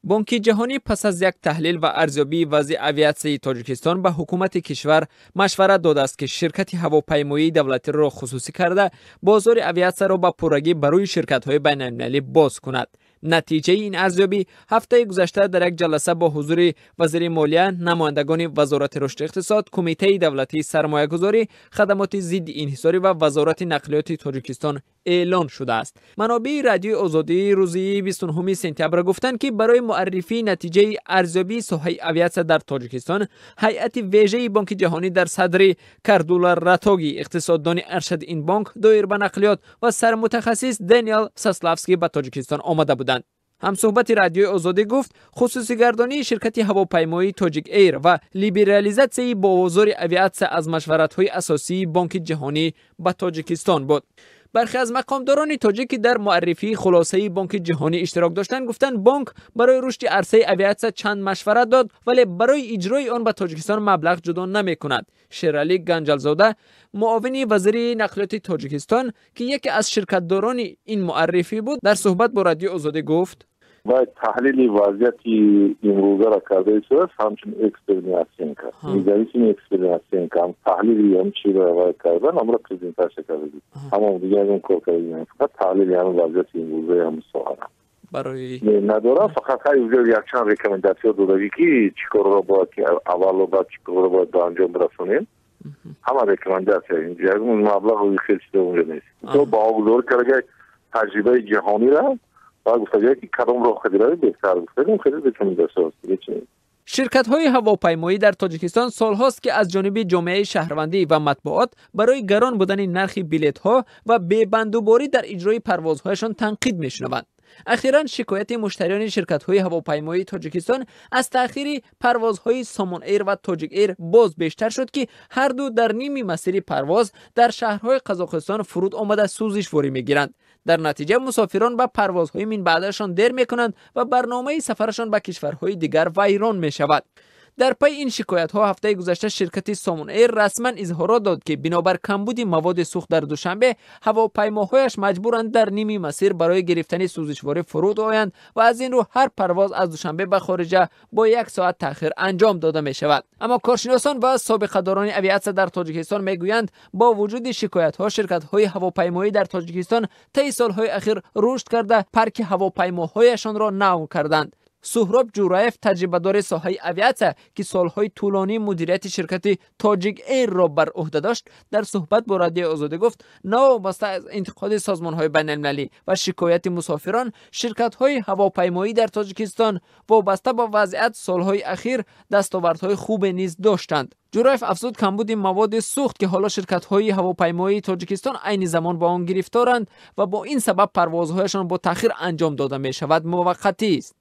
Бонки Ҷаҳонӣ пас аз як таҳлил ва арзёбии вазъи авиатсияи Тоҷикистон ба ҳукумати кишвар машварат додааст, ки ширкати ҳавопаймоии давлатиро хусусӣ карда, бозори авиатсияро ба пуррагӣ барои ширкатҳои байналмилалӣ боз кунад. Натиҷаи ин арзёбӣ ҳафтаи гузашта дар як ҷаласа бо ҳузури вазири молия, намояндагони Вазорати рушди иқтисод, Кумитаи давлатии сармоягузорӣ, хадамоти зидди инҳисорӣ ва Вазорати нақлиёти Тоҷикистон эълон шудааст. Манобеи Радиои Озодӣ рӯзи 29 сентябр гуфтанд, ки барои муаррифии натиҷаи арзёбии соҳаи авиатсия дар Тоҷикистон ҳайати вежаи Бонки Ҷаҳонӣ дар садри Кардула Ратоги, иқтисоддони аршади ин бонк доир ба нақлиёт, ва сармутахассис Дэниел Саславский ба Тоҷикистон омада буданд. Ҳамсӯҳбати Радиои Озодӣ гуфт, хусусигардонии ширкати ҳавопаймоии Тоҷик Эйр ва либерализатсияи бозори авиатсия аз машваратҳои асосии Бонки Ҷаҳонӣ ба Тоҷикистон буд. Бархе аз мақомдорони тоҷик, ки дар муаррифии хулосаи Бонки Ҷаҳонӣ иштирок доштанд, гуфтанд, бонк барои рушди арсаи авиатсия чанд машварат дод, вале барои иҷрои он ба Тоҷикистон маблағ ҷудо намекунад. Шералӣ Ганҷалзода, муовини вазири нақлиёти Тоҷикистон, ки яке аз ширкатдорони ин муаррифӣ буд, дар суҳбат бо Радиои Озодӣ гуфт: Вай таҳлили вазъияти имрӯзаро карда истодааст, ҳамчун экспертная оценка, независимая экспертная оценка. Таҳлили ҳам чиро вай кардан, амро презентатсия карда, ҳамон дига ягон кор карда, фақат таҳлили ҳамин вазъияти имрӯзаи ҳамин соҳара барои надорам. Фақат ҳай якчанд рекомендатсия додагӣ, ки чӣ корро бояд ки аввало, баъд чӣ корро бояд ба анҷом расонем. Ҳама рекомендатсия, ягон маблағ хел чиза унҷо нест. То баҳогузорӣ карда таҷрибаи ҷаҳонира ва гуфтагӣ, ки кадом роҳ хадирави беҳтар, гуфтагим, хеле рекомендатсия аст, дига чи. Ширкатҳои ҳавопаймоӣ дар Тоҷикистон солҳост, ки аз ҷониби ҷомеаи шаҳрвандӣ ва матбуот барои гарон будани нархи билетҳо ва бебандуборӣ дар иҷрои парвозҳояшон танқид мешунаванд. Ахиран шикояти муштариёни ширкатҳои ҳавопаймоии Тоҷикистон аз таъхири парвозҳои Сомон Эйр ва Тоҷик Эйр боз бештар шуд, ки ҳарду дар ними масири парвоз дар шаҳрҳои Қазоқистон фуруд омада, сӯзишворӣ мегиранд. Дар натиҷа мусофирон ба парвозҳои минбаъдашон дер мекунанд ва барномаи сафарашон ба кишварҳои дигар вайрон мешавад. Дар пайи ин шикоятҳо ҳафтаи гузашта ширкати Сомон Эйр расман изҳорот дод, ки бинобар камбуди маводи сӯхт дар Душанбе ҳавопаймоҳояш маҷбуранд дар ними масир барои гирифтани сӯзишворӣ фуруд оянд ва аз ин рӯ ҳар парвоз аз Душанбе ба хориҷа бо як соат таъхир анҷом дода мешавад. Аммо коршиносон ва собиқадорони авиатсия дар Тоҷикистон мегӯянд, бо вуҷуди шикоятҳо ширкатҳои ҳавопаймоӣ дар Тоҷикистон таи солҳои ахир рушд карда, парки ҳавопаймоҳояшонро нав карданд. Суҳроб Ҷураев, таҷрибадори соҳаи авиатсия, ки солҳои тӯлонӣ мудирияти ширкати Тоҷик Эйрро бар ӯҳда дошт, дар суҳбат бо Радиои Озодӣ гуфт, новобаста аз интиқоди созмонҳои байналмилалӣ ва шикояти мусофирон, ширкатҳои ҳавопаймоӣ дар Тоҷикистон вобаста ба вазъият солҳои ахир дастовардҳои хубе низ доштанд. Ҷураев афзуд, камбуди маводи сӯхт, ки ҳоло ширкатҳои ҳавопаймоии Тоҷикистон айни замон ба он гирифторанд ва бо ин сабаб парвозҳояшон бо таъхир анҷом дода мешавад, муваққатист.